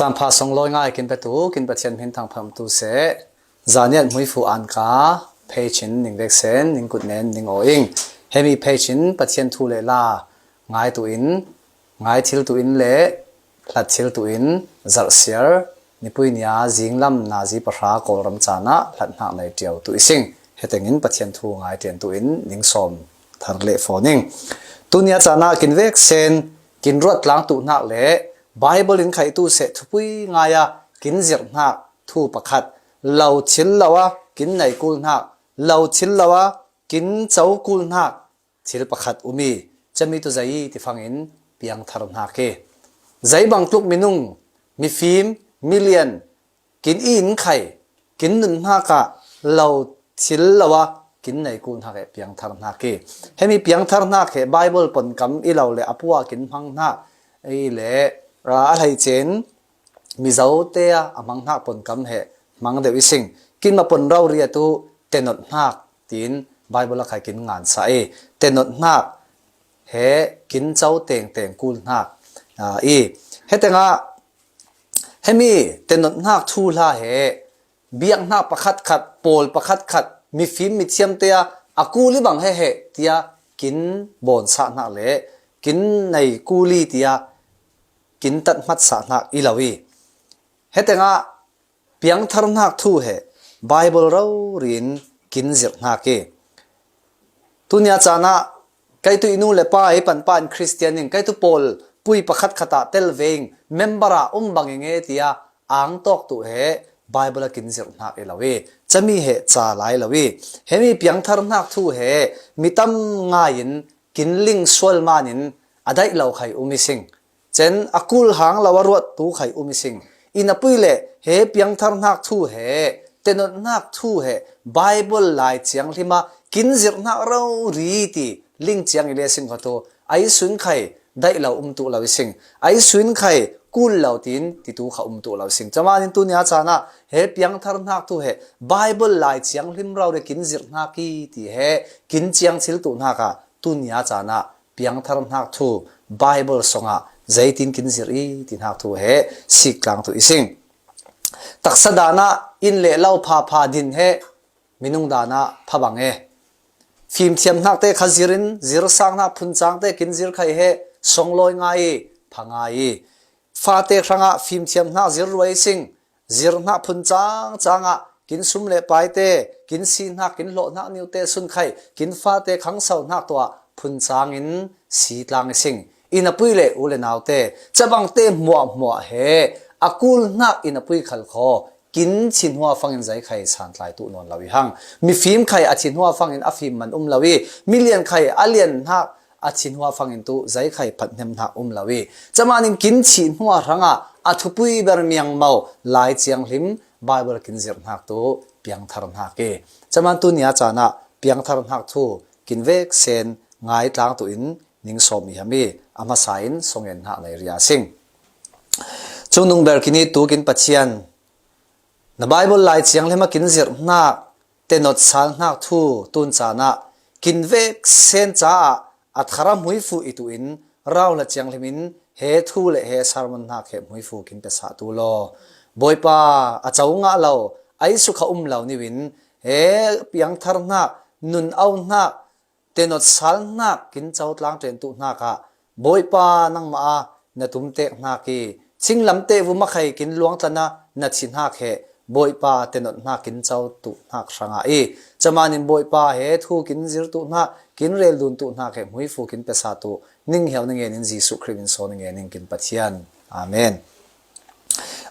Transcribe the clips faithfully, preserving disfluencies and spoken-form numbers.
Tampha songlawi ngai kin petu kin Pathian hmin thangphamtu seh. Zaniat hmuifu anka phei chin ning veksen ning kut nen ning aw ing. Hemi phei chin Pathian thu le la ngai tu in, ngai thil tu in le hlat thil tu in, zarh siar, nipui nia zinglam nazi pahra Kawlram cana hlat hnak nei ṭiau tu i sing. Hetengin Pathian thu ngai ṭian tu in ning sawm thar le fawn ing. Tunia cana kin veksen kin ruat tlang tu hnak le Bible in khaih tu seh thupui ngai a kin zirh hnak thu pakhat, lo thil lo a kin nei kul hnak, lo thil lo a kin co kul hnak thil pakhat um i, cami tu zei ti fangin piangthar hnak i, zei bang tluk minung, mifim, milian, kin i in khai, kin nun hnak ah lo thil lo a kin nei kul hnak he piangthar hnak i, hemi piangthar hnak he Bible ponkam i lo le a pua kin hmang hnak i le, a, a hleice in Mizote a a hmang hnak ponkam he hmang deuh i sing. Kinma pon rau ria tu tenot hnak tiin Bible a khai kin ngansa i, tenot hnak he kin co tengteng kul hnak, a, i. Hetengah hemi tenot hnak thu hla he biak hnak pakhat khat, pawl pakhat khat, mifim mithiamte a a kul i bang he he tia kin bawnsah hnak le kin nei kul i tia kin tat hmatsah hnak i lo i. Hetengah piangthar hnak thu he Bible rori in kin zirh hnak i. Tunia cana kei tu i nu le pa i panpa in Christian in kei tu pawl pui pakhat khat ah tel ve ing, member ah um bang i nge tia ang tawk tu he Bible a kin zirh hnak i lo i, cami he ca lai lo i. Hemi piangthar hnak thu he mi tam ngai in kin ling sual man in a daih lo khai um i sing. Cen a kul hang lo a ruat tu khai um i sing. I napui le he piangthar hnak thu he, tenot hnak thu he, Bible lai ciang hlima kin zirh hnak rori ti ling ciang i le sing kho tu, ai sun khai daih lo um tu lo i sing. Ai sun khai kul lo tin ti tu kha um tu lo i sing. Camanin tunia cana he piangthar hnak thu he, Bible lai ciang hlim rori kin zirh hnak i ti he, kin ciang thil tu hnak ah tunia cana piangthar hnak thu Bible songah zeitin kin zirh i ti hnak thu he sik tlang tu i sing. Taksa dana in le lo phapha din he minung dana pha bang e. Fimthiam hnak te kha zir in, zir sang hnak phuncang te kin zir khai he songlawi ngai i, pha ngai i. Fate hrangah fimthiam hnak zir ruai i sing. Zir hnak phuncang cangah kin sum le paite, kin si hnak, kin hlawh hnak niute sun khai, kin fate khangso hnak tuah phuncang in si tlang i sing. I napui le u le naute, cabangte hmuahhmuah he a kul hnak i napui khal kho, kin thinhua fangin zei khai santlai tu nawn lo i hang. Mifim khai a thinhua fangin a fim man um lo i, milian khai a lian hnak a thinhua fangin tu zei khai phathnem hnak um lo i, camanin kin thinhua hrangah a thupui ber miangmo lai ciang hlim Bible kin zirh hnak tu piangthar hnak i, caman tunia cana piangthar hnak thu kin veksen ngai tlang tu in ning sawm i ham i, a hmasa in songen hnak nei ria sing. Cungnung ber kin i tu kin Pathian, na Bible lai ciang hlima kin zirh hnak, tenot sal hnak thu tun cana kin veksen caah a thara hmuifu i tu in rau hla ciang hlim in he thu le he sermon hnak he hmuifu kin pesa tu law. Bawipa, a co ngah lo, ai sukha um lo niu in he piangthar hnak, nun au hnak, tenot sal hnak kin co tlang ṭen tu hnak ah Bawipa nangmah a na tumtek hnak i, thinglam te vuma khai kin luangtlan a na thi hnak he Bawipa tenot hnak kin co tu hnak hrangah i, camanin Bawipa he thu kin zir tu hnak, kin rel dun tu hnak he hmuifu kin pesa tu ning hiau na ngen in Jesuh Khrih min sawn na ngen in kin Pathian. Amen.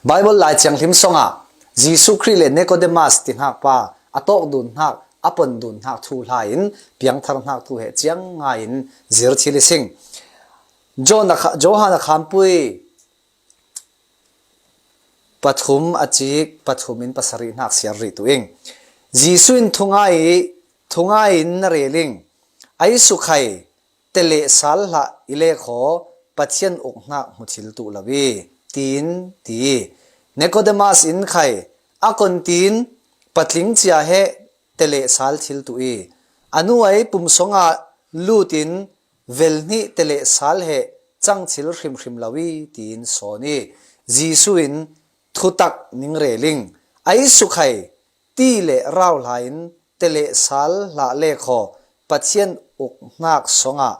Bible lai ciang hlim songah Jesuh Khrih le Nicodemus ti hnak pa a tawk dun hnak, a pon dun hnak thu hla in piangthar hnak thu he ciang ngai in zir thil i sing. John a kha-, Johan a khampui pathum a cik pathum in pasarih hnak siar rih tu ing. Jesuh in thungai i, thungai in na rel ing. Ai sukha i, teleh sal hlah i le khaw Pathian uk hnak hmu thil tuh lo i, tiin ti. Nicodemus in khai a kon tiin patling cia he teleh sal thil tuh i, a nuai pum songah lut in vel hnih teleh sal he cang thil hrimhrim lo i, tiin sawn i. Jesu in thutak ning reling, ai sukhai ti le rauhlai in telehsal hlah lekhaw Pathian ukhnak songah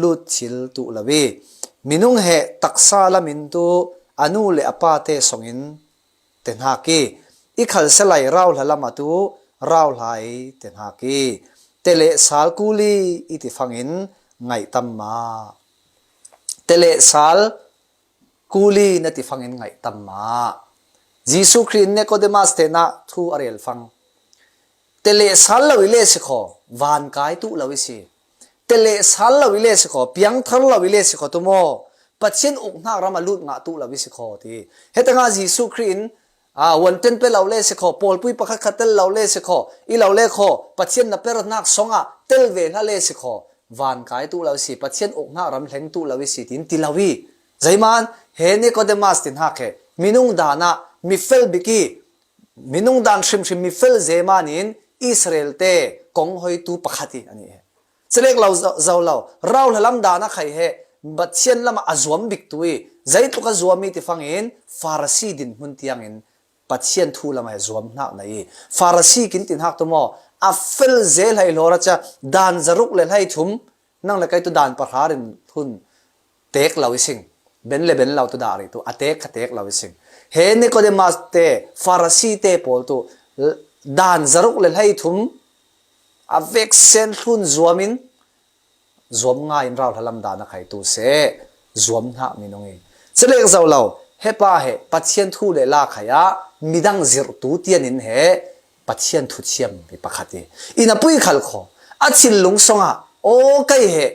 lut thil tuh lo i, minung he taksa lamin tu a nu le a pate songin tehnak i, i khalselai rauhla lama tu rauhlai tehnak i, telehsal kuli i tifangin ngaihtam ma. Telehsal kuli na tifangin ngaihtam ma. Jesu Khrih in Nicodemus tenah thu a relfang. Telehsal lo i le sikhaw, vankai tuh lo i si. Telehsal lo i le sikhaw, piangthar lo i le sikhaw tu maw, Pathian ukhnak ram a lut ngah tuh lo i sikhaw ti. Hetanga Jesu Khrih in, a, wanten pe lo le sikhaw, pawlpui pakhat khat tel lo le sikhaw, i lo le khaw, Pathian na pernak songah tel ve hla le sikhaw, vankai tuh lo i si, Pathian ukhnak ram hleng tuh lo i si, tin ti lo i. Zeiman, he Nicodemus tinhak he, minung danah, mi fel bik i, minung dan hrimhrim mi fel zemanin Israel te kong hoitu pakhat i, ani he. Celek lo zo lo, rauhla lam dan a khai he, Pathian lama a zuam bik tu i, zeitluk a zuam i tifangin, Farasi dinhmun tiangin, Pathian thu lama he zuam hnak na i, Farasi kin tinhak tu maw, a fel ze hlai hlawra ca, dan zaruk le hlai thum, nang le kai tu dan pahra rin hun, tek lo i sing. Ben le ben lo tu dah rih tu, a tek kha tek lo i sing. He Nicodemus te, Farasi te pawl tu, dan zaruk le hlai thum, a veksen hlun zuamin, zuam ngai in rauhla lam dan a khai tu se, zuam hnak minung i. Celek zo lo, he pa he, Pathian thu le la khai a, midang zirhtu tianin he, Pathian thuthiam mi pakhat i. I na pui khal khaw, a thil lungsongah, aw kai he,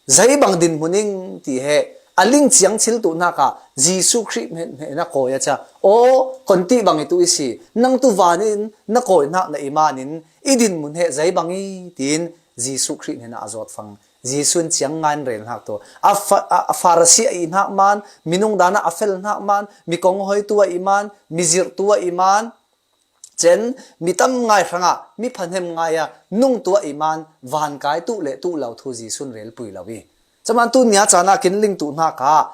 zei bang dinhmun ing ti he, a ling ciang thil tuh hnakah, Jesu Khrih hme, hme na kawi a ca, aw, kon ti bang i tu i si, nang tu vanin na kawi hnak na i manin, i dinhmun he zei bang i, tin Jesu Khrih hne na a zawt fang. Jesu in ciang ngai in rel hnak tu. A fa-, a, a Farasi a i hnak man, minung dan a a fel hnak man, mi kong hoitu a i man, mi zirhtu a i man, cen mi tam ngai hrangah, mi phanem ngai a, nung tu a i man, vankai tuh le tuh lo thu Jesu in relpui lo i. Caman tu nia caan a kin ling tuh hnakah,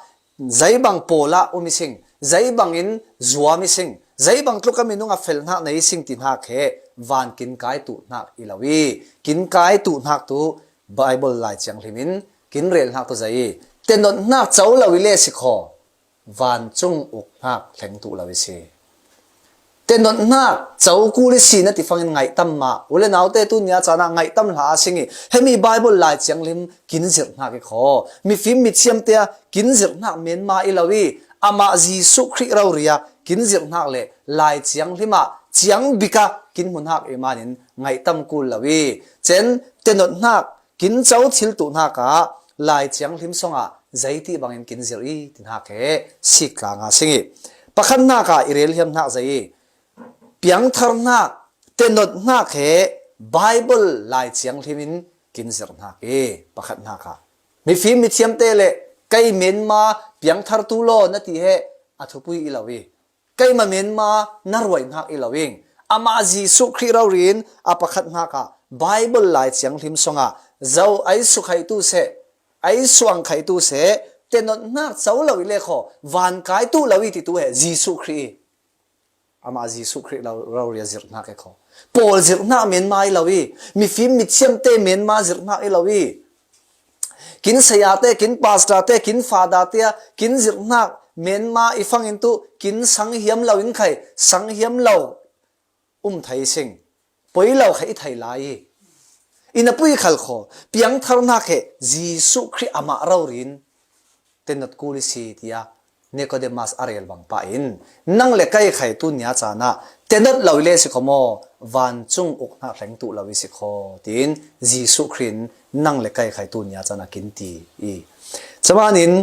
zei bang pawl ah um i sing, zei bangin zuam i sing, zei bang tluk a minung a fel hnak na i sing ti hnak he, van kin kai tuh hnak i lo i, kin kai tuh hnak tu Bible Lai Thianghlim in kin rel hnak tu zei i, tenot hnak co lo i le sikhaw, vancung uk hnak hleng tuh lo i si. Tenot hnak co kul i si na ti fangin ngaihtam mah. U le naute tu nia caan a ngaihtam hlah a sing i, hemi Bible Lai Thianghlim kin zirh hnak i khaw. Mifim mithiam te a kin zirh hnak menma i lo i, amah Jesu Khrih rori a kin zirh hnak le Lai Thianghlim ah ciang bik a kin hmu hnak i manin ngaihtam kul lo i. Cen tenot hnak kin co thil tuh hnakah Lai Thianghlim songah zeiti bangin kin zirh i ti hnak he sik tlang a sing i. Pakhat hnakah i rel hiam hnak zei i. Piangthar hnak, tenot hnak he Bible Lai Thianghlim in kin zirh hnak i. Pakhat hnakah. Mifim mithiam te le kei menma piangthar tu law na ti he a thupui i lo i. Keima menma na ruai hnak i lo ing. Amah Jesu Khrih rori in a pakhat hnakah Bible Lai Thianghlim songah zo ai sukhaitu seh, ai suangkhaitu seh, tenot hnak co lo i le khaw, vankai tuh lo i titu he Jesu Khrih i. Amah Jesu Khrih lo, rori a zirh hnak i khaw. Pawl zirh hnak menma i lo i, mifim mithiam te menma zirh hnak i lo i. Kin saya te, kin pastor te, kin fada te, kin zirh hnak menma i fangin tu, kin sang hiam lo in khai, sang hiam lo um thei sing. Poi lo khai i thei lai i. I na pui khal khaw, piangthar hnak he Jesu Khrih amah rori in tenot kul i si tiah Nicodemus a rel bang pah in, nang le kai khai tu nia caan ah tenot lo i le si kho maw, vancung uk hnak hleng tuh lo i si kho, tiin Jesu Khrih in nang le kai khai tu nia caan ah kin ti i. Caman in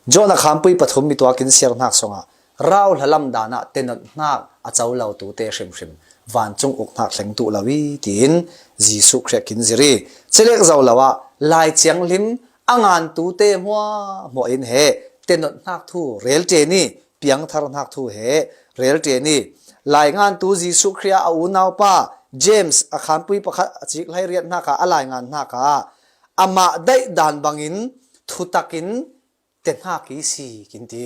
John a khampui pathum mi tua kin siar hnak songah rauhla lam dan ah tenot hnak a co lo tu te hrimhrim vancung uk hnak hleng tuh lo i, tiin Jesu Khrih kin zirh i. Celek zo lo ah Lai Thianghlim a ngantu te hmuahhmuah in he tenot hnak thu rel ṭen i, piangthar hnak thu he rel ṭen i. Lai ngantu Jesu Khrih a unaupa James a khampui pakhat a cik hlei riat hnakah a lai ngan hnakah amah daih dan bangin thutak in te hnak i si kin ti.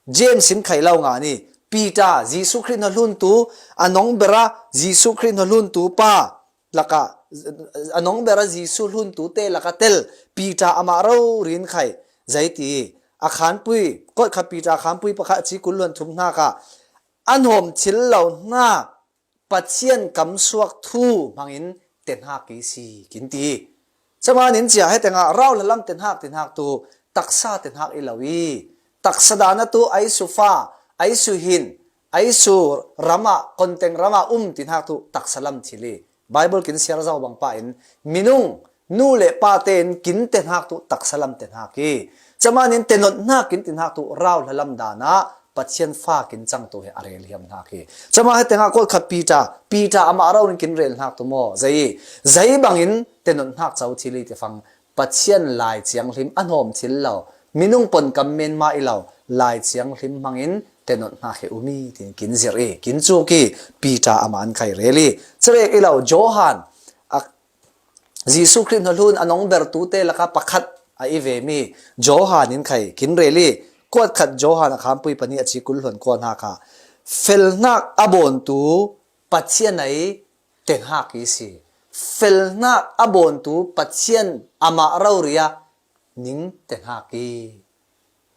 James in khai lo nga ni, Peter, Jesu Khrih hnahluntu, a nongbera Jesu Khrih hnahluntu pa laka, a nongbera Jesu hluntute laka tel Peter amah rori in khai, zei ti, a khanpui, kawtkhat Peter khanpui pakhat a cik kul luan thum hnaka, a hnawm thil lo hnak Pathian kamsuak thu hmangin tehnak i si, kin ti. Camanin cia hetengah rauhlalam tehnak, tehnak tu taksa tehnak i lo i, taksa dana tu aisu fa, aisu hin, aisu rama, konteng rama um tehnak tu taksa lam thil i, Bible kin siar zau bang pa in, minung, nu le pa tein kin tehnak tu taksa lam tehnak i, camanin tenot hnak kin tehnak tu rauhlalam dana Pathian fa kin cang tu he a rel hiam hnak i. Cama hetengah kawtkhat Peter, Peter amah rori in kin rel hnak tu maw, zei, zei bangin tenot hnak co thil i tifang, Pathian Lai Thianghlim a hnawm thil lo, minung ponkam menma i lo, Lai Thianghlim hmangin tenot hnak he um i, tin kin zir i, kin cuk i, Peter amah an khai rel i. Cerek i lo, Johan, a, Jesu Khrih hnahlun a nongbertute laka pakhat a i ve mi Johan in khai kin rel i, kawtkhat Johan a khanpui pani a cik kul luan kua hnaka, felhnak a bawntu Pathian a i tehnak i si. Felhnak a bawntu Pathian amah rori a ning tehnak i,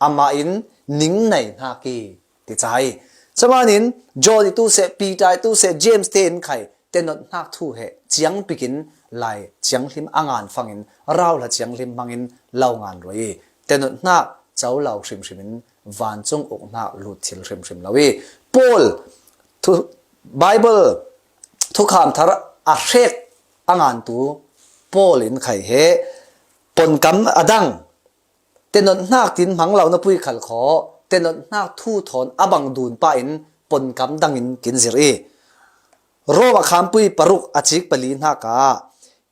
amah in ning nei hnak i, ti ca i. Camanin John i tu seh, Peter i tu seh, James te in khai tenot hnak thu he ciang pikin Lai Thianghlim a ngan fangin, rauhla Thianghlim hmangin lo ngan rua i, tenot hnak co lo hrimhrim in vancung uk hnak lut thil hrimhrim lo i, Paul thu, Bible thukham thar a hrek a ngantu Paul in khai he ponkam a dang tenot hnak tin hmang lo na pui khal khaw, tenot hnak thu thawn a bang dun pa in ponkam dangin kin zir i, Rom a khanpui paruk a cik pali hnaka,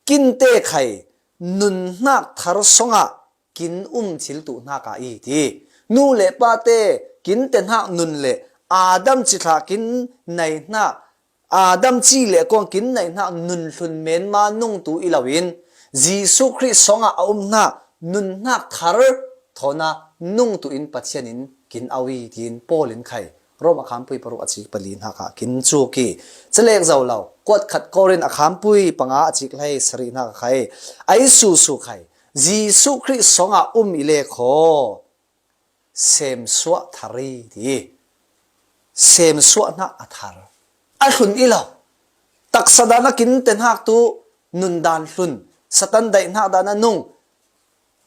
kinte khai nun hnak thar songah kin um thil tuh hnaka i ti. Nu le pate kin tehnak nun le Adam cithlah kin nei hnak, Adam ci le kuang kin nei hnak nun hlun menma nungtu i lo in, Jesu Khrih songah a um hnak nun hnak thar thawn a nungtu in Pathian in kin au i, tiin Paul in khai Rom a khanpui paruk a cik pali hnaka kin cuk i. Calek zo lo, kawtkhat Korin a khanpui panga a cik hlei sarih hnaka khai, ai susu khai, Jesu Khrih songah um i le khaw, semsuah thar i ti. Semsuah hnak a thar. A hlun i lo. Taksa dan a kin tehnak tu nundan hlun. Satan daih hnak dan a nung.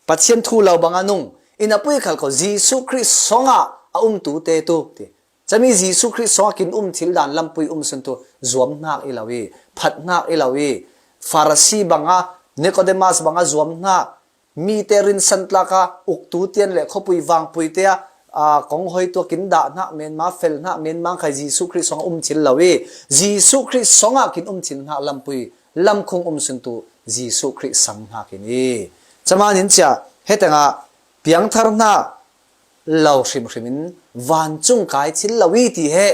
Pathian thu lo bang a nung. Ina pui khal khaw Jesu Khrih songah a umtute tu ti. Cami Jesu Khrih songah kin um thil dan lampui um sun tu zuam hnak i lo i, phat hnak i lo i, Farasi banga, Nicodemus banga zuam hnak, mite rinsan tlaka uktu tian le khawpui vangpui te a, aa, kong hoi tua kin dah hnak menma, fel hnak menma khai Jesu Khrih songah um thil lo i, Jesu Khrih songah kin um thil hnak lampui lamkhung um sun tu Jesu Khrih sang hnakin i. Camanin cia, hetengah piangthar hnak lo hrimhrim in vancung kai thil lo i ti he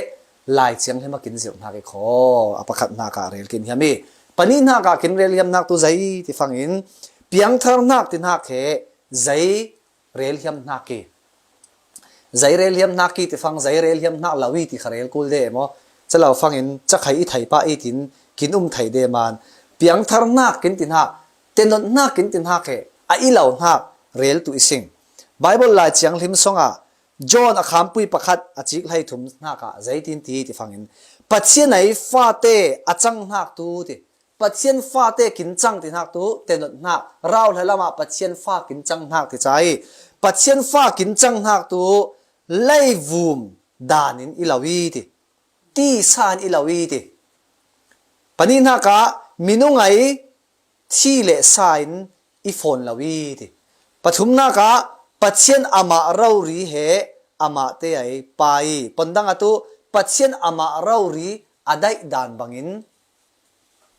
Lai Thianghlim a kin zirh hnak i khaw, a pakhat hnaka rel kin hiam i. Pani hnaka kin rel hiam hnak tu zei ti fangin, piangthar hnak ti hnak he zei rel hiam hnak i. Zei rel hiam hnak i ti fang, zei rel hiam hnak lo i ti kha rel kul de maw. Ca lo fangin, ca khai i thai pa i tin, kin um thai de man. Piangthar hnak kin ti hnak, tenot hnak kin ti hnak he, a i lo hnak rel tu i sing. Bible Lai Thianghlim songah, John a khanpui pakhat a cik hlei thum hnaka, zeitin ti ti fangin, Pathian a i fate a cang hnak tu ti. Pathian fate kin cang ti hnak tu, tenot hnak, rauhla lamah Pathian fa kin cang hnak ti ca i. Pathian fa kin cang hnak tu, leivum danin i lo i ti. Tisa in i lo i ti. Pani hnaka, minung a i thi le sa in i fawn lo i ti. Pathum hnaka, Pathian amah rori he amah te a i pa i. Pondang a tu, Pathian amah rori a daih dan bangin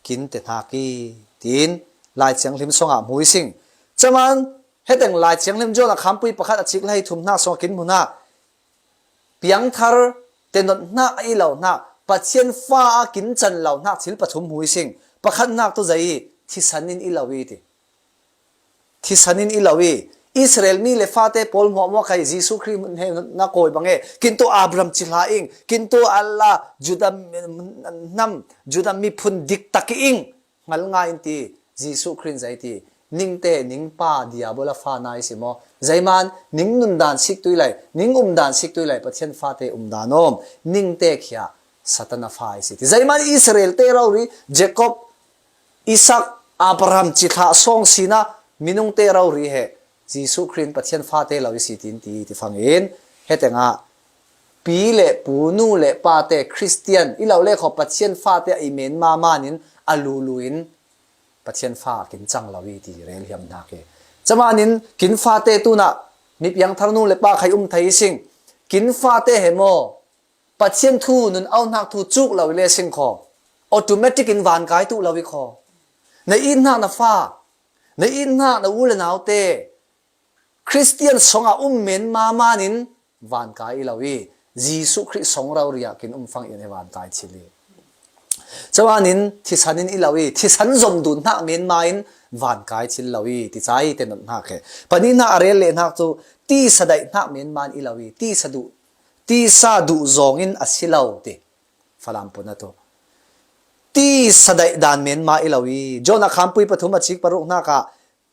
kin te hnak i, tiin Lai Thianghlim songah hmu i sing. Caman, heteng Lai Thianghlim John a khanpui pakhat a cik hlei thum hnak songah kin hmu hnak. Piangthar, tenot hnak a i lo hnak, Pathian fa a kin can lo hnak thil pathum hmu i sing. Pakhat hnak tu zei i, thisan in i lo i ti. Thisan in i lo i, Israel mi le fate pawl hmuahhmuah khai Jesuh Khrih hnen na kawi bang e. Kintu Abraham cihla ing. Kintu Allah Judah nam, Judah miphun diktak ing. Ngal ngai in ti, Jesuh Khrih zai ti. Ningte, ning pa Diabol a fa nai si maw. Zai man, ning nun dan sik tui lai, ning um dan sik tui lai, Pathian fate um dan om. Ningte khia Satan a fa i si ti. Zai man Israel te rori, Jacob, Isaac, Abraham cihla song sina, minung te rori he, Jesuh Khrih Pathian fate lo i si tin ti, ti fangin, heteng a, pi le pu, nu le pate, Christian, i lo le kho Pathian fate a i men ma manin a lulu in Pathian fa kin chang lo i ti rel hiam hna ke. Camanin kin fate tuna mi piangthar nu le pa khai um thei sing. Kin fate he maw Pathian thu nun au hnak thu cuk lo i le sing kho. Automatic in van kai tu lo i kho. Na it hnak na fa, na it hnak na u le naute Christian song a um men ma manin van kai i lo i, Jesuh Khrih song rori a kin um fang in he van kai chil i. Camanin thisan in i lo i, thisan zom dun hnak men ma in van kai chil lo i, ti ca i te not hnak he. Pani hnak a rel le hnak cu tisa daih hnak men ma in i lo i, tisa duh, tisa duh zong in a si lo ti. Falam pun a tu. Tisa daih dan men ma i lo i, John a khampui pathum a cik paruk hnak ah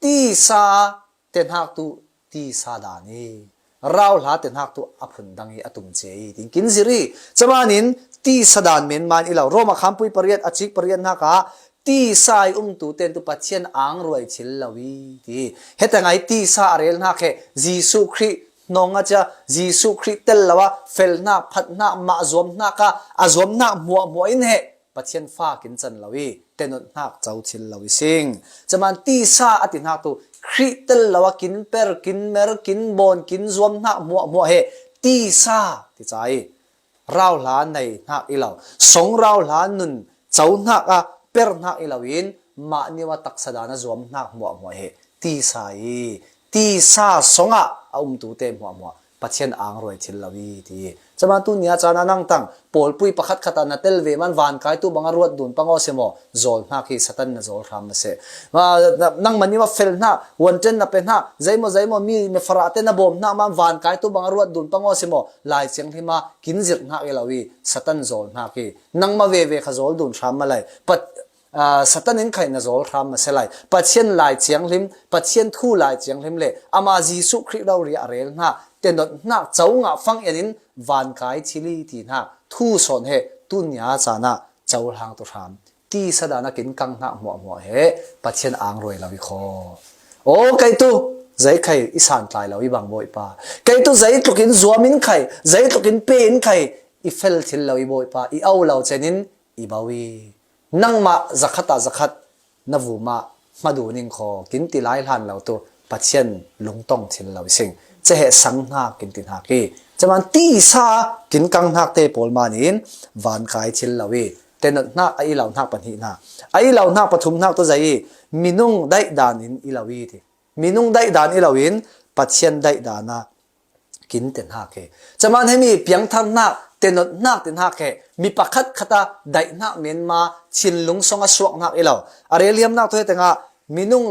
tisa te hnak tu tisa dan i, rauhla te hnak tu a phun dang i a tum che i, tin kin zir i. Camanin tisa dan men ma in i lo. Roma khampui pariat a cik pariat hnak ah tisa i um tu ten tu Pathian ang ruai chil lo i, ti. Heteng a i tisa a rel hnak he Jesuh Khrih hnong a cia, Jesuh Khrih tel lo a fel hnak, phat hnak, mah zuam hnak a, a zuam hnak hmuahhmuah in he Pathian fa kin chan lo i, tenot hnak co thil lo i sing. Caman tisa a ti hnak tu, Khrih tel lo a kin per, kin mer, kin bawn, kin zuam hnak hmuahhmuah he tisa ti ca i, rauhla nei hnak i lo, song rauhla nun co hnak a per hnak i lo in, mah niwa taksa dan a zuam hnak hmuahhmuah he tisa i, tisa song ah a um tu te hmuahhmuah Pathian ang ruai thil lo i ti. Caman tu nia caan a nang tang, pawlpui pakhat khat ah na tel ve man van kai tu bang a ruat dun pang aw si maw, zawl hnak hi Satan na zawl hram na seh. Ma, na, nang mani ma fel hna, wanten na pe hna, zai maw, zai maw, mi, mi farah te na bawm hna man van kai tu bang a ruat dun pang aw si maw, Lai Thianghlim a kin zirh hnak i lo i, Satan zawl hnak hi. Nang ma veve kha zawl dun hram ma lai. Pat, aa, Satan in khai na zawl hram ma se lai. Pathian Lai Thianghlim, Pathian thu Lai Thianghlim le ama Jesuh Khrih rori a rel hna, tenot hnak co ngah fang in van kai thil i ti hnak thu sawn he tu nia caan a co hlang tu hram. Tisa dan a kin kang hnak hmuahhmuah he Pathian ang ruai lo i kho. Aw, kei tu zei khai i santlai lo i bang Bawipa. Kei tu zei tluk in zuam in khai, zei tluk in pe in khai i fel thil lo i Bawipa, i au lo chen in i bau i. Nangmah zakhat ah zakhat na vum ah hmadu ning kho kin ti lai hlan lo tu Pathian lungtong thil lo i sing. Cehe sang hna kin ti hnak i. Caman tisa kin kang hnak te pawl man in van kai thil lo i. Tenot hnak a i lo hnak pahnih hna. A i lo hnak pathum hnak tu zei i. Minung daih dan in i lo i ti. Minung daih dan i lo in Pathian daih dan a kin te hnak he. Caman he mi piangthar hnak, tenot hnak te hnak he. Mi pakhat khat a daih hnak men ma thinlung song a suak hnak i lo. A rel hiam hnak tu he tengah minung,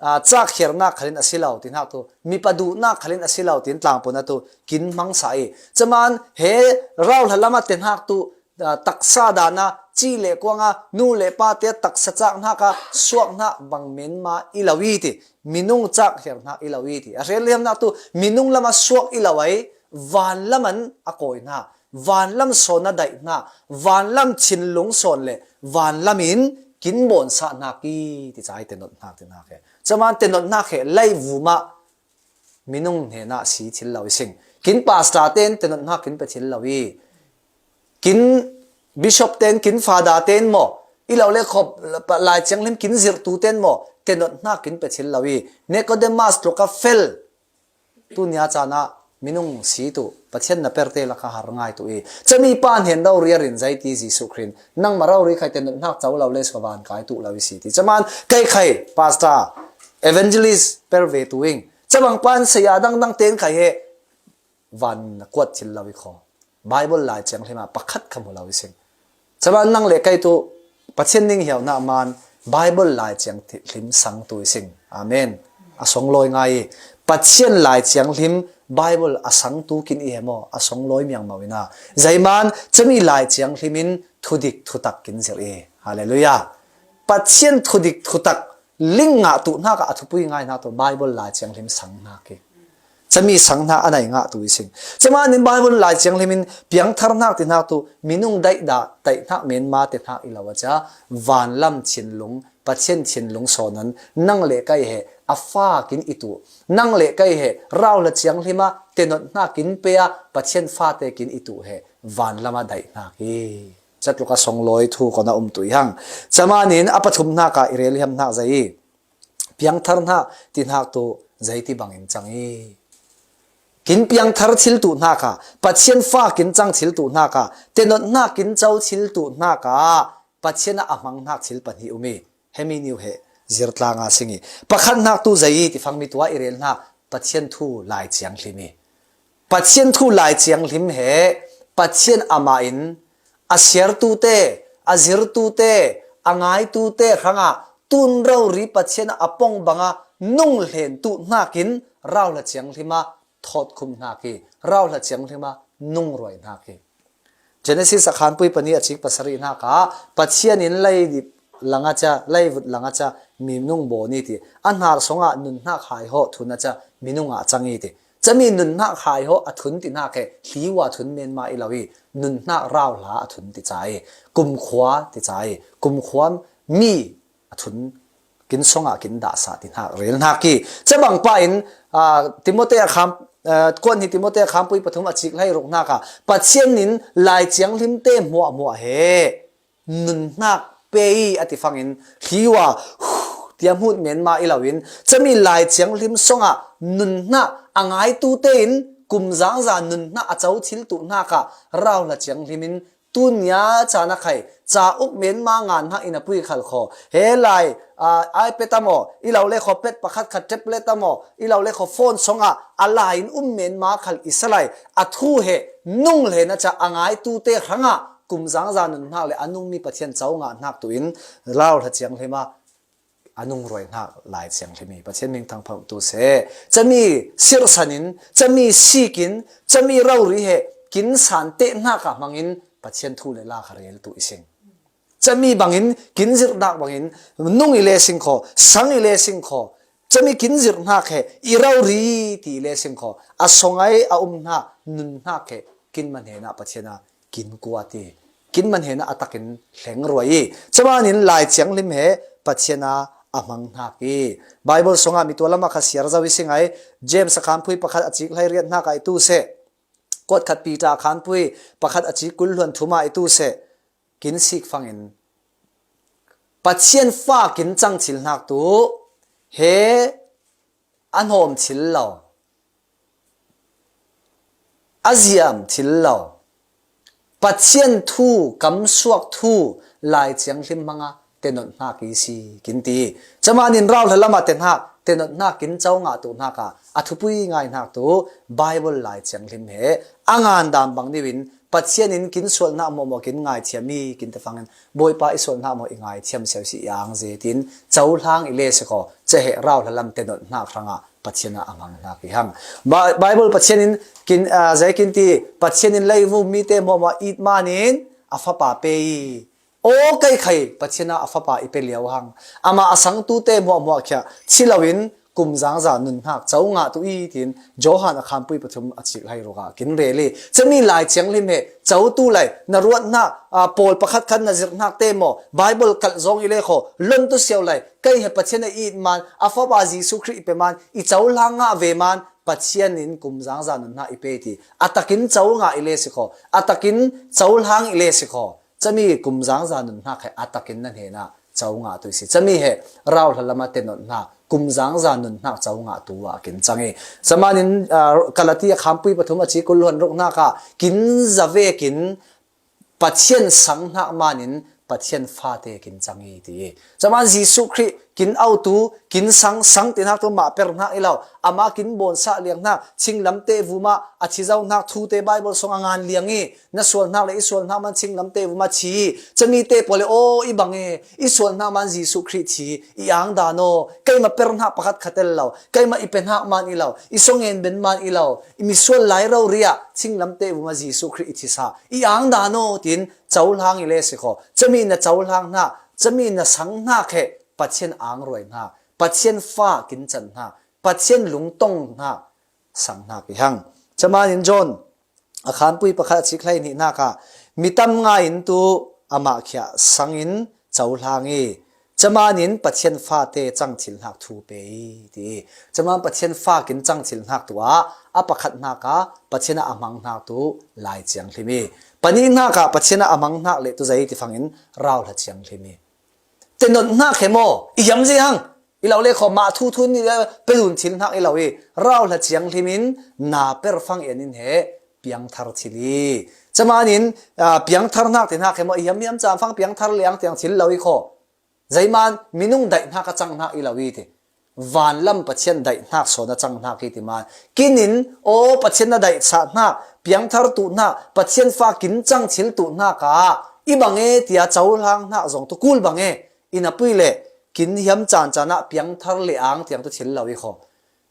aa, cak khiar hnak khalin a si lo ti hnak tu. Mi paduh hnak khalin a si lo tin tlangpun a tu kin hmangsa i. Caman he rauhla lam a te hnak tu aa, taksa dan a, ci le kuang a, nu le pa te taksa cak hnak a, suak hnak bang men ma i lo i ti, minung cak hiar hnak i lo i ti. A rel hiam hnak tu, minung lam a suak i lo ai, van lam an a kawi hna, van lam sawn a daih hna, van lam thinlung sawn le, van lam in kin bawn sah hnak i ti ca i tenot hnak ti hnak he. Caman tenot hnak he, lai vum ah, minung hnenah si thil lo i sing. Kin pastor ten tenot hnak kin pe thil lo i. Kin bishop ten, kin fada ten maw. I lo le khop Lai Thianghlim kin zirhtu ten maw. Tenot hnak kin pe thil lo i. Nicodemus tluk a fel. Tu nia caan ah minung si tu. Pathian na perte laka har ngai tu i. Cami pa hnen rori a rin zai ti Jesuh Khrih. Nangma rori khai tenot hnak co lo le suavan kai tu lo i si ti. Caman kei khai pastor, evangelist per ve tu ing. Cabang pan saya dangdang ten khai he van na kuat thil lo i kho. Bible Lai Thianghlim ah pakhat kha mu lo i sing. Caman nang le kei tu Pathian ning hiau hna man Bible Lai Thianghlim sang tu i sing. Amen. A song lawi ngai i. Pathian Lai Thianghlim Bible a sangtu kin i hi maw, a songlawi miangmau ina. Zeiman, cami Lai Thianghlim in thudik thutak kin zir i. Hallelujah. Pathian thudik thutak ling ngah tu hnak ah a thupui ngai hnak tu Bible Lai Thianghlim sang hnak i. Cami sang hnak a nai ngah tu i sing. Camanin Bible Lai Thianghlim in piangthar hnak ti hnak tu minung daihdah daih hnak menma te hnak i lo a ca, vanlam thinlung, Pathian thinlung sawn nan, nang le kei he a fa kin i tu, nang le kei he rauhla thianghlim a tenot hnak kin pe a Pathian fate kin i tu he vanlam a daih hnak i. Catluk a songlawi thu kon a um tu i hang. Camanin a pathum hnak ah i rel hiam hnak zei i. Piangthar hnak ti hnak tu zei ti bangin cang i. Kin piangthar thil tu hnak ah, Pathian fa kin cang thil tu hnak ah, tenot hnak kin co thil tu hnak ah, Pathian a a hmang hnak thil pahnih um i. Hemi niu he zirtlang a sing i. Pakhat hnak tu zei i ti fang mi tua i rel hnak Pathian thu Lai Thianghlim i. Pathian thu Lai Thianghlim he Pathian amah in a siartute, a zirtute, a ngaitute hrangah tun rori Pathian a pong banga nung hlen tu hnakin rauhla thianghlim a thawtkhum hnak i, rauhla thianghlim a nungruai hnak i. Genesis a khanpui pahnih a cik pasarih hnak ah Pathian in leidip langa ca, leivut langa ca minung bawn i ti, a hnar songah nun hnak hai hawh thun a ca minung ah cang i ti. Cami nun hnak hai hawh a thun ti hnak he hliwa thun menma i lo i, nun hnak rauhla a thun ti ca i, kumkhua ti ca i, kumkhua mi a thun kin songah kin dahsa ti hnak rel hnak i. Cabang pa in, aa, Timote a kham, aa, kuan hi Timote a khampui pathum a cik hlei ruk hnak ah Pathian in Lai Thianghlim te hmuahhmuah he nun hnak pe i a ti fangin hliwa, huh, tia hmut menma i lo in, cami Lai Thianghlim songah nun hnak a ngaitu tein kumzangza nun hnak a co thil tu hnak ah rauhla thianghlim in tunia ca na khai, ca uk menma ngan hnak in a pui khal kho. He lai, aa, iPad a maw, i lo le kho pad pakhat khat tablet a maw, i lo le kho phone songah a lai in um menma khal i sa lai. A thu he nung hlen a ca a ngaitu te hrangah kumzangza nun hnak le a nungmi Pathian co ngah hnak tu in rauhla thianghlim a a nungruai hnak Lai Thianghlim i. Pathian min thangphawk tu seh. Cami sirhsan in, cami sik in, cami rori he kin san te hnak ah hmangin Pathian thu le la kha rel tu i sing. Cami bangin kin zirh hnak bangin nung i le sing kho, sang i le sing kho. Cami kin zirh hnak he i rori ti i le sing kho. A songai a um hnak nun hnak he kin man hena Pathian a kin kuat i, kin man hena a takin hleng ruai i. Camanin Lai Thianghlim he Pathian a a hmang hnak i. Bible songah mi tua lamah kha siar zo i si ngai. James a khanpui pakhat a cik hlei riat hnak ah i tu seh. Kuat khat Peter a khanpui pakhat a cik kul hluan thum ah i tu seh. Kin sik fangin Pathian fa kin cang thil hnak tu he a hnawm thil lo, a ziam thil lo, Pathian thu, kamsuak thu, Lai Thianghlim hmanga tenot hnak i si kin ti. Camanin rauhla lamah te hnak, tenot hnak kin co ngah tu hnak ah a thupui ngai hnak tu Bible Lai Thianghlim he a ngan dam bang niu in Pathian in kin sual hnak mawhmawh kin ngaithiam i kin te fangin Bawipa i sual hnak mawh i ngaithiam sio si i ang ze tin cohlang i le si kho. Cehe rauhla lam tenot hnak hrangah Pathian a a hmang hnak i hang. Ba-, Bible Pathian in kin, aa, zei kin ti, Pathian in leivu mite hmuahhmuah it manin a fapa pe i. Aw kei khai Pathian a a fapa i pe lio hang. Amah a sangtute hmuahhmuah khia thi lo in kumzangza nun hnak co ngah tu i tin Johan a khanpui pathum a cik hlei ruk ah kin rel i. Cami Lai Thianghlim he co tu lai na ruat hnak, aa, pawl pakhat khat na zirh hnak te maw, Bible kalh zong i le kho, lon tu sio lai. Kei he Pathian a i it man, a fapa Jesuh Khrih i pe man, i cohlang ngah ve man, Pathian in kumzangza nun hnak i pe ti. A takin co ngah i le si kho. A takin cohlang i le si kho. Cami kumzangza nun hnak he a takin na hnenah co ngah tu i si. Cami he rauhla lamah tenot hnak, kumzangza nun hnak co ngah tu ah kin cang i. Camanin, aa, Galati a khanpui pathum a cik kul hluan ruk hnak ah kin za vekin Pathian sang hnak manin Pathian fate kin cang i ti i. Caman Jesuh Khrih kin autu, kin sang, sang ti hnak tu mah per hnak i lo. Ama kin bawn sah liang hnak, chinglamte vuma a thi zo hnak thute Bible song a ngan liang i, na sual hnak le i sual hnak man chinglamte vuma thi. Camite pawl le aw i bang e, i sual hnak man Jesuh Khrih thi, i ang dan aw, keima per hnak pakhat khat el lo, keima i pe hnak man i lo, i song en ben man i lo, i misual lai rori ah chinglamte vuma Jesuh Khrih i thisa, i ang dan aw, tin cohlang i le si kho. Cami na cohlang hnak, cami na sang hnak he Pathian ang ruai hnak, Pathian fa kin can hnak, Pathian lungtong hnak sang hnak i hang. Camanin John a khanpui pakhat a chik hlei nih hnak ah, mi tam ngai in tu amah khiah sangin cohlang i, camanin Pathian fate cang thil hnak thu pe i, ti i. Caman Pathian fa kin cang thil hnak tu ah a pakhat hnak ah Pathian a a hmang hnak tu Lai Thianghlim i, panih hnak ah Pathian a a hmang hnak le tu zei ti fangin Rauhla Thianghlim i. Tenot hnak he maw, i hiam zei hang, i lo le kho mah thu thu ni le pe dun thil hnak i lo i, Rauhla Thianghlim in na per fang en in he piangthar thil i. Camanin, aa, piangthar hnak ti hnak he maw, i hiam hiam caan fang piangthar liang tiang thil lo i kho. Zeiman minung daih hnak a cang hnak i lo i ti. Vanlam Pathian daih hnak sawn a cang hnak i ti man. Kinin, aw, Pathian na daih sah hnak, piangthar tu hnak, Pathian fa kin cang thil tu hnak ah, i bang e tia cohlang hnak zong tu kul bang e, i na pui le, kin hiam caan caan ah piangthar le ang tiang tu thil lo i kho.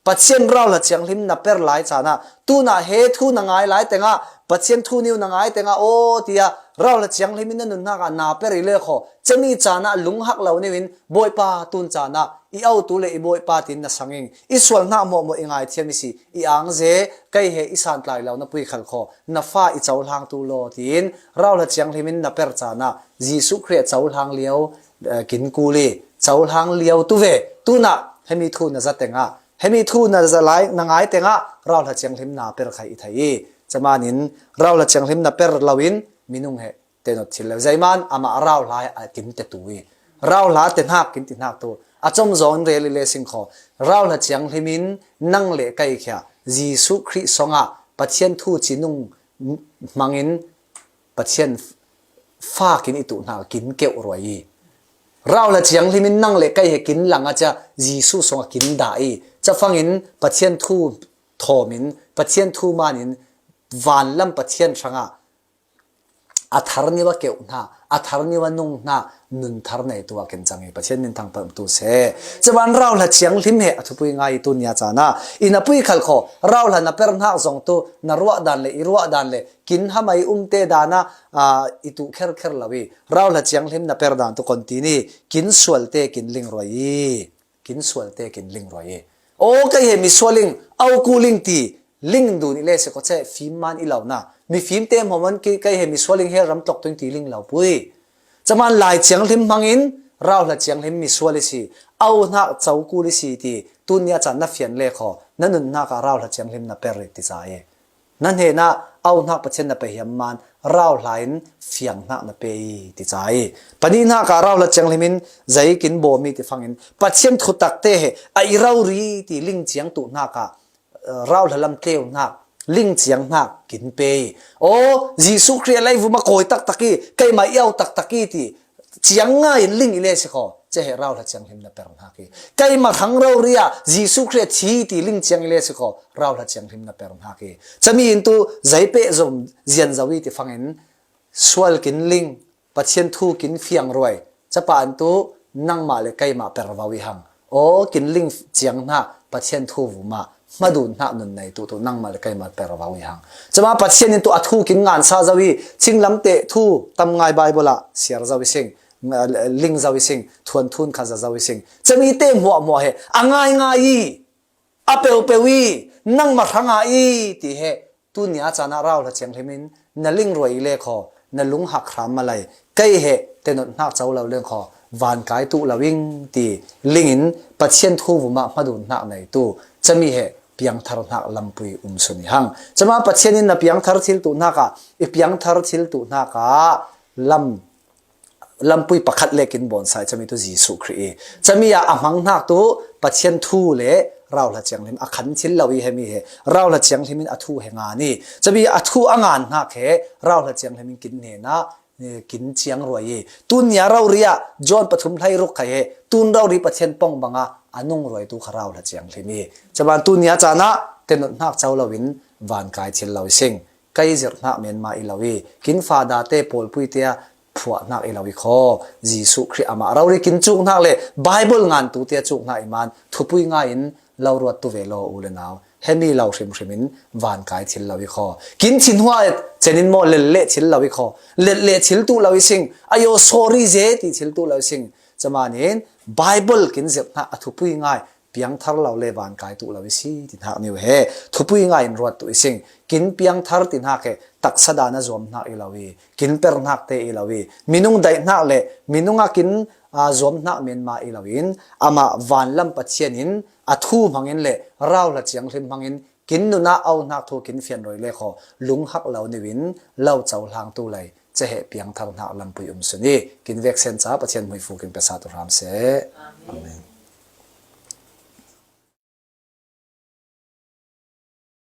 Pathian Rauhla Thianghlim na per lai caan ah, tunah he thu na ngai lai tengah, Pathian thu niu na ngai tengah, aw, tia Rauhla Thianghlim in na nun hnak ah na per i le kho. Cami caan ah lunghak lo niu in, Bawipa tun caan ah, i autu le i Bawipa tin na sang ing, i sual hnak mawhmawh i ngaithiam i si, i ang ze, kei he i santlai lo na pui khal kho, na fa i cohlang tu law, tiin Rauhla Thianghlim in na per caan ah, Jesuh Khrih a cohlang lio, eh, kin kul i, cohlang lio tu ve, tunah hemi thu na za tengah, hemi thu na za lai, na ngai tengah, Rauhla Thianghlim na per khai i thei i. Camanin, Rauhla Thianghlim na per lo in, minung he tenot thil lo. Zeiman, amah Rauhla he a kin te tu i. Rauhla te hnak kin ti hnak tu. A com zawn rel i le sing kho. Rauhla Thianghlim in nang le kei khia, Jesuh Khrih song ah Pathian thu ci nung hmangin Pathian fa kin i tu hnak kin keuh ruai i. Rauhla Thianghlim in nang le kei he kin lang a cia Jesuh song a kin dah i. Ca fangin Pathian thu thawm in, Pathian thu man in vanlam Pathian hrangah a thar niu a keuh hna, a thar niu a nung hna, nun thar nei tu ah kin cang i Pathian min thangpang tu se. Caman Rauhla Thianghlim he a thupui ngai tu nia caan ah, i na pui khal kho, Rauhla na per hnak zong tu, na ruah dan le, i ruah dan le, kin hamai umte dan ah, aa, i tu kherkher lo i, Rauhla Thianghlim na per dan tu kon ti ni, kin sualte kin ling ruai i, kin sualte kin ling ruai i. Aw, kei he misual ing, au ku ling ti, ling dun i le si kho che, fim man i lo na. Mifimte hmawmawh ki kei he misual ing he ram tlok tuing ti ling lo pui. Caman Lai Thianghlim hmangin, Rauhla Thianghlim misual i si, au hnak co kul i si ti, tun nia caan na fian le kho, na nun hnak ah Rauhla Thianghlim na per i ti ca i. Na hnenah au hnak Pathian na pe hiam man, Rauhla in fiang hnak na pe i ti ca i. Panih hnak ah Rauhla Thianghlim in zei kin bawm i ti fangin, Pathian thutak te he a i rori ti ling ciang tu hnak ah, eh, Rauhla lam tleu hnak, ling ciang hnak kin pe i. Aw, Jesuh Khrih a leivum a kawi taktak i, keimah i au taktak i ti, ciang ngai in ling i le si kho, ce he Rauhla Thianghlim na per hnak i. Keimah hrang rori ah Jesuh Khrih a thi ti ling ciang i le si kho, Rauhla Thianghlim na per hnak i. Cami in tu zei peh zom zian zo i ti fangin sual kin ling, Pathian thu kin fiang ruai, capa an tu nangmah le keimah per vau i hang. Aw, kin ling ciang hna, Pathian thu vumah hmadun hna nun nei tu tu nangmah le keimah per vau i hang. Cama Pathian in tu a thu kin ngansa zo i, chinglamteh thu tam ngai Bible ah siar zo i sing, ling zo i sing, thuanthun kha za zo i sing. Cami te hmuahhmuah he a ngaingai i, a peupeu i, nangmah hranga i ti he, tu nia caan ah Rauhla Thianghlim in na ling ruai i le kho, na lunghak hram malai, kei he tenot hnak co lo leng kho, van kai tu lo ing ti ling in Pathian thu vumah hmadun hnak nei tu, cami he piangthar hnak lampui um sun i hang. Cama Pathian in na piangthar thil tu hnak ah, i piangthar thil tu hnak ah lam lampui pakhat le kin bawnsai cami tu Jesuh Khrih i. Cami ah a hmang hnak tu Pathian thu le Rauhla Thianghlim a khan thil lo i hemi he. Rauhla Thianghlim in a thu he ngan i. Cami a thu a ngan hnak he Rauhla Thianghlim in kin hnenah kin ciang ruai hi. Tun nia rori ah John pathum hleiruk kha hi. Tun rori Pathian pawng banga a nung ruaitu kha rau hla ciang hlim hi. Caman tun nia cana tenut hnak co loin vankai thil lo i sing. Kai zirh hnak menma i lo hi. Kin fadate pawlpuite a phuah hnak i lo hi khaw. Jesuh Khrih amah rori kin cuk hnak le Bible ngan tute a cuk hnak i man thupui ngai in lo ruat tu ve law u le nau. Hemi lo hrimhrim in vankai thil lo hi khaw. Kin thin hua et cenin maw let le thil lo hi khaw. Let le thil tu lo i sing. Ayo sorry ze ti thil tu lo i sing. Camanin Bible kin zirh hnak a thupui ngai piangthar lo le vankai tu lo i si ti hnak niu he. Thupui ngai in ruat tu i sing. Kin piangthar ti hnak he taksa dan a zuam hnak i lo hi. Kin per hnak te i lo hi. Minung daih hnak le minung a kin a zuam hnak menma i lo in amah vanlam Pathian in a thu hmangin le rau hla ciang hlim hmangin kin nuna au hnak thu kin fian roi le khaw lunghak lo niu in lo co hlang tu lei ceheh piangthar hnak lampui um sun hi. Kin veksen ca Pathian hmuifu kin pesa tu hram seh. Amen.